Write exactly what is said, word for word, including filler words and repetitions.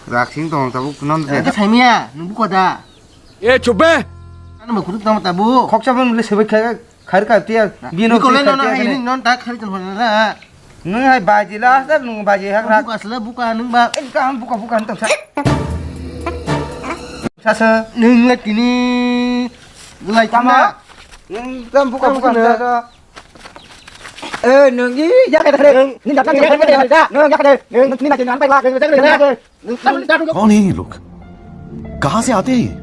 Raksing tong tabuk non de. Ke saimia, nung buko da. E, chup be! Ano mo kutuk tong tabuk. Khoksa bon le sebai kha, khair ka tiya. Bino Biko le khair no no ka hai tiya ni non ta khari ton hona na. Nung hai baji la sa nung baji hak rak. Buka sele buka nung ba. Eh, ka buka buka tong sa. Sa sa. Nung le tini. Lai Tama. Tama. Nung tam buka buka sa sa. Eh, nung i ya ka dare. Nung da ka ya ka dare. Nung ya ka dare. Nung ni na ke nang pa la. Nung ya ka dare. कौन है ये लोग? कहाँ से आते हैं ये?